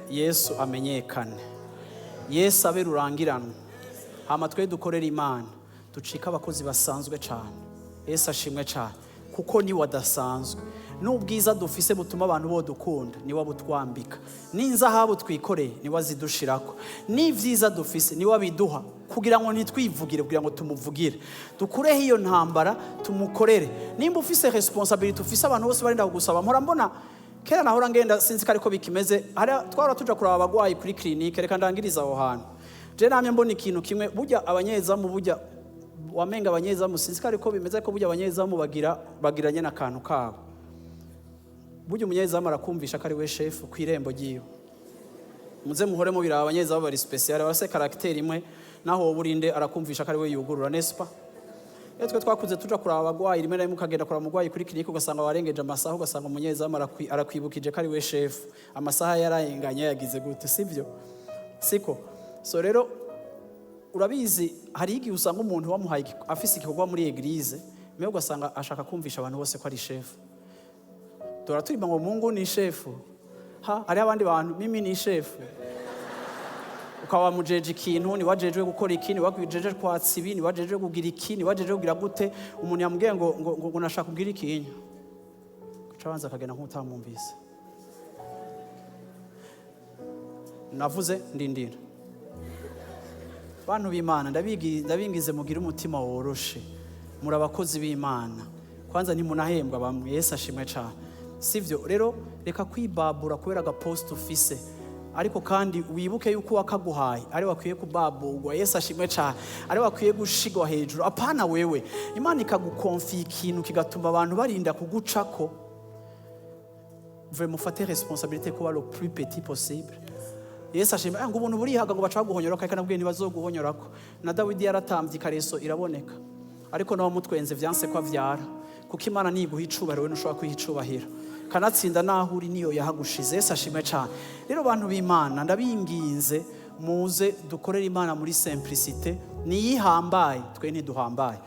Yesu amenyekane, Yesu abe rurangiranwa, hama twe dukorere Imana, ducike abakozi basanzwe cyane. Yesu ashimwe cyane, kuko niwe adasanzwe. N'ubwiza dufise butuma abantu bodukunda, niwe abutwambika. N'inzahabu twikoreye, niwe azidushirako. N'ibyiza dufise, niwe abiduha, kugira ngo ntitwivugire, kugira ngo tumuvugire. Dukureho iyo ntambara, tumukorere. Nimba ufise responsabilité, ufise abantu bose barinda kugusaba. Mpora mbona, kera nahora ngenda, sinzi ko ariko bikimeze, hariya twahora tuja kuraba abagwayi kuri clinique. Reka ndangiriza aho hantu. Je namye mbona ikintu kimwe: burya abanyezamu, burya wamenga abanyezamu, sinzi ko ariko bimeze, ariko burya abanyezamu bagira nyene akantu kabo. Burya umunyezamu arakumvisha ko ari we chef ku irembo ryiwe. Muze muhore mubiraba, abanyezamu bari spécial, barafise caractère imwe. Naho wowe urinde, arakumvisha ko ari we yugurura, n'est-ce pas? Iyo twe twakuze tuja kuraba abagwayi, rimwe na rimwe ukagenda kuraba umugwayi kuri clinique, ugasanga warengeje amasaha, ugasanga umunyezamu arakwibukije ko ari we chef, amasaha yararenganye, yagize gute, sivyo? Siko? So rero urabizi, hari igihe usanga umuntu wamuhaye afise igikorwa muri église, mais ugasanga ashaka kumvisha abantu bose ko ari chef. Dora turirimba ngo "Mungu ni chef", ha hariho abandi bantu "mimi ni chef". Ukaba wamujeje ikintu, niwajejwe gukora iki, niwajeje kwatsa ibi, niwajejwe kugira iki, niwajejwe kugira gute. Umuntu yamubwiye ngo nashaka kugira ikinya, gaca abanza akagenda nk'utamwumvise. Navuze ndindira. Bantu b'Imana, ndabingize mugire umutima woroshe. Muri abakozi b'Imana, kwanza ntimunahembwa bamwe. Yesu ashimwe cyane, sivyo? Rero reka kwibabura kubera agaposte ufise, ariko kandi wibuke yuko uwakaguhaye ari wakwiye kubaburwa. Yesu ashimwe cyane. Ari wakwiye gushigwa hejuru, apana wewe. Imana ikagukonfiya ikintu kigatuma abantu barinda kugucako, vraiment mufate responsabilité kuba le plus petit possible. Yesu ashimwe. Ngo ubuntu burihaga, ngo baca baguhonyorako, ariko nabwiye ntibazoguhonyorako. Na Dawidi yaratambye ikareso iraboneka, ariko nawe mutwenze vyanse ko avyara, kuko Imana niguha icubahiro, we ntushobora kwiha icubahiro. Kanatsinda naho uri niyo yahagushize. Yesu ashimwe cyane. Rero bantu b'Imana, ndabinginze muze dukorere Imana muri simplicité. Niyihambaye, twe ntiduhambaye.